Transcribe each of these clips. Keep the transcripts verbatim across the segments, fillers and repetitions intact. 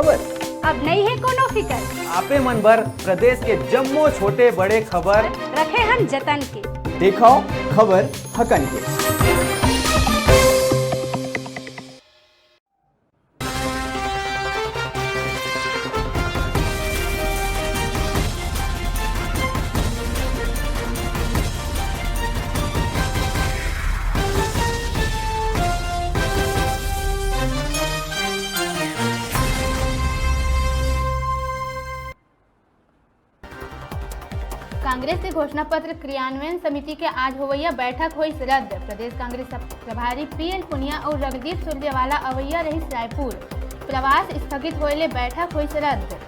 खबर। अब नइ हे कोनो फिकर। आपे मन बर प्रदेश के जम्मो छोटे बड़े खबर। रखे हन जतन के। देखव खबर हकन के। कांग्रेस के घोषणा पत्र क्रियान्वयन समिति के आज होवइया बैठक होइस रद्द। प्रदेश कांग्रेस प्रभारी पीएल पुनिया अउ रगदीप सुरजेवाला अवइया रहिस रायपुर। प्रवास स्थगित होए ले बैठक होइस रद्द।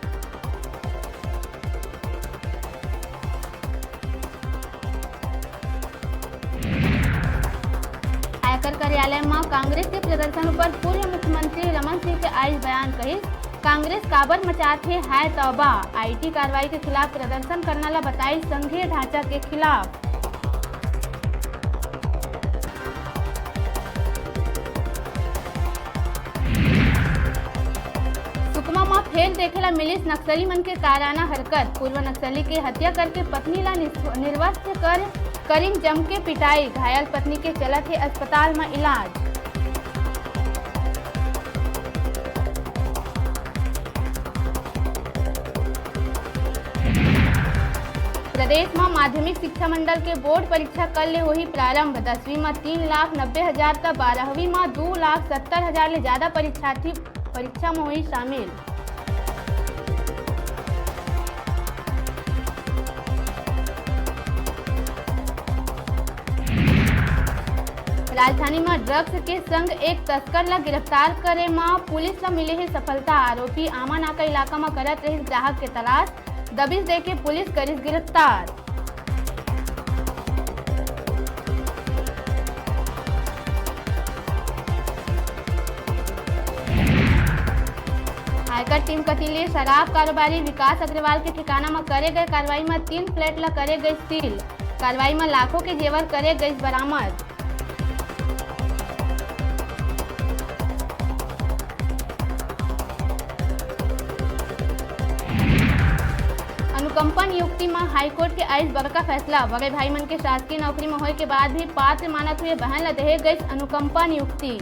आयकर कार्यालय म कांग्रेस के प्रदर्शन ऊपर पूर्व मुख्यमंत्री रमन सिंह के आइस बयान, कहिस, कांग्रेस काबर मचात हे हाय तौबा। आईटी कार्रवाई के खिलाफ प्रदर्शन करना ला बताइस संघीय ढांचा के खिलाफ। सुकमा म फेर देखे ला मिलिस नक्सली मन के कायराना हरकत। पूर्व नक्सली के हत्या करके पत्नी ला निस्व-, निर्वस्त्र कर करिन जम के पिटाई। घायल पत्नी के चलत हे अस्पताल म इलाज। प्रदेश म माध्यमिक शिक्षा मंडल के बोर्ड परीक्षा कल ले होही प्रारंभ। दसवीं म तीन लाख नब्बे हजार त बारहवीं म दू लाख सत्तर हजार ले जादा परीक्षार्थी परीक्षा म होही शामिल। राजधानी म ड्रग्स के संग एक तस्कर ला गिरफ्तार करे म पुलिस ला मिले हे सफलता। आरोपी आमा नाका इलाका म करत रहिस ग्राहक के तलाश। दबिश देके पुलिस करिस गिरफ्तार। आयकर टीम कति ले शराब कारोबारी विकास अग्रवाल के ठिकाना म करे गए कार्रवाई म तीन फ्लैट ल करे गए सील। कार्रवाई म लाखों के जेवर करे गए बरामद। अनुकंपा नियुक्ति म हाईकोर्ट के आइस बड़का फैसला। बड़े भाई मन के शासकीय नौकरी म होए के बाद भी पात्र मानत हुए बहन ल देहे गइस अनुकंपा नियुक्ति।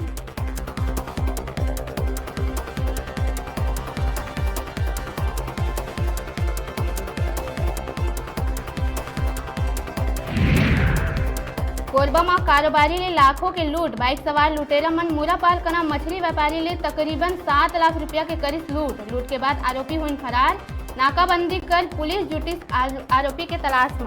कोरबा म कारोबारी ले लाखों के लूट। बाइक सवार लुटेरा मन मुरापार कना मछली व्यापारी ले तकरीबन सात लाख रुपया के करिस लूट। लूट के बाद आरोपी होइन फरार। नाकाबंदी कर पुलिस जुटिस आल-, आरोपी के तलाश म।